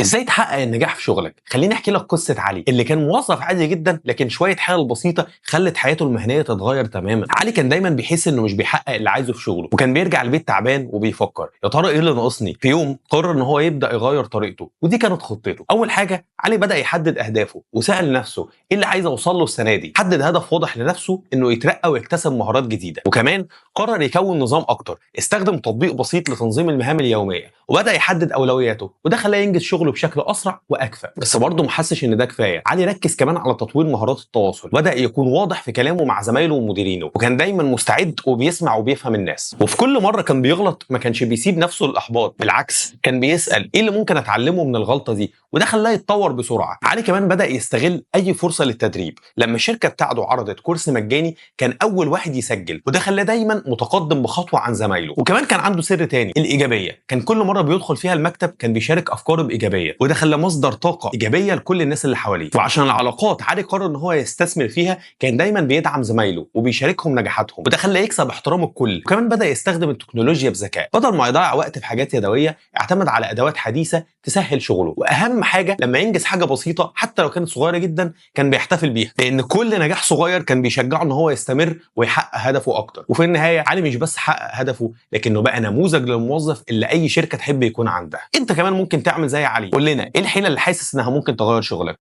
ازاي تحقق النجاح في شغلك؟ خليني احكي لك قصة علي اللي كان موظف عادي جدا، لكن شوية حيل بسيطة خلت حياته المهنية تتغير تماما. علي كان دايما بيحس انه مش بيحقق اللي عايزه في شغله، وكان بيرجع البيت تعبان وبيفكر يا ترى ايه اللي ناقصني. في يوم قرر ان هو يبدا يغير طريقته، ودي كانت خطته. اول حاجة علي بدا يحدد اهدافه وسال نفسه ايه اللي عايز اوصل له السنة دي. حدد هدف واضح لنفسه انه يترقى ويكتسب مهارات جديدة، وكمان قرر يكون نظام اكتر. استخدم تطبيق بسيط لتنظيم المهام اليومية وبدا يحدد اولوياته، وده خلاه ينجز شغله بشكل اسرع واكفأ. بس برضه ما حسش ان ده كفاية. علي ركز كمان على تطوير مهارات التواصل، بدا يكون واضح في كلامه مع زمايله ومديرينه، وكان دايما مستعد وبيسمع وبيفهم الناس. وفي كل مرة كان بيغلط ما كانش بيسيب نفسه للاحباط، بالعكس كان بيسال ايه اللي ممكن اتعلمه من الغلطة دي، وده خلاه يتطور بسرعة. علي كمان بدا يستغل اي فرصة للتدريب. لما الشركة بتاعته عرضت كورس مجاني كان اول واحد يسجل، وده خلاه دايما متقدم بخطوة عن زمايله. وكمان كان عنده سر تاني، الايجابية. كان كل مرة بيدخل فيها المكتب كان بيشارك افكاره بايجابية، وده خلاه مصدر طاقة ايجابية لكل الناس اللي حواليه. وعشان العلاقات علي قرر ان هو يستثمر فيها، كان دايما بيدعم زمايله وبيشاركهم نجاحاتهم، وده خلاه يكسب احترام الكل. وكمان بدا يستخدم التكنولوجيا بذكاء، بدل ما يضيع وقت في حاجات يدوية اعتمد على ادوات حديثه تسهل شغله. واهم حاجة لما ينجز حاجة بسيطة حتى لو كانت صغيرة جدا كان بيحتفل بيها، لان كل نجاح صغير كان بيشجعه ان هو يستمر ويحقق هدفه اكتر. وفي النهاية علي مش بس حقق هدفه، لكنه بقى نموذج للموظف اللي اي شركة تحب يكون عندها. انت كمان ممكن تعمل زي علي. قول لنا ايه الحيلة اللي حاسس انها ممكن تغير شغلك.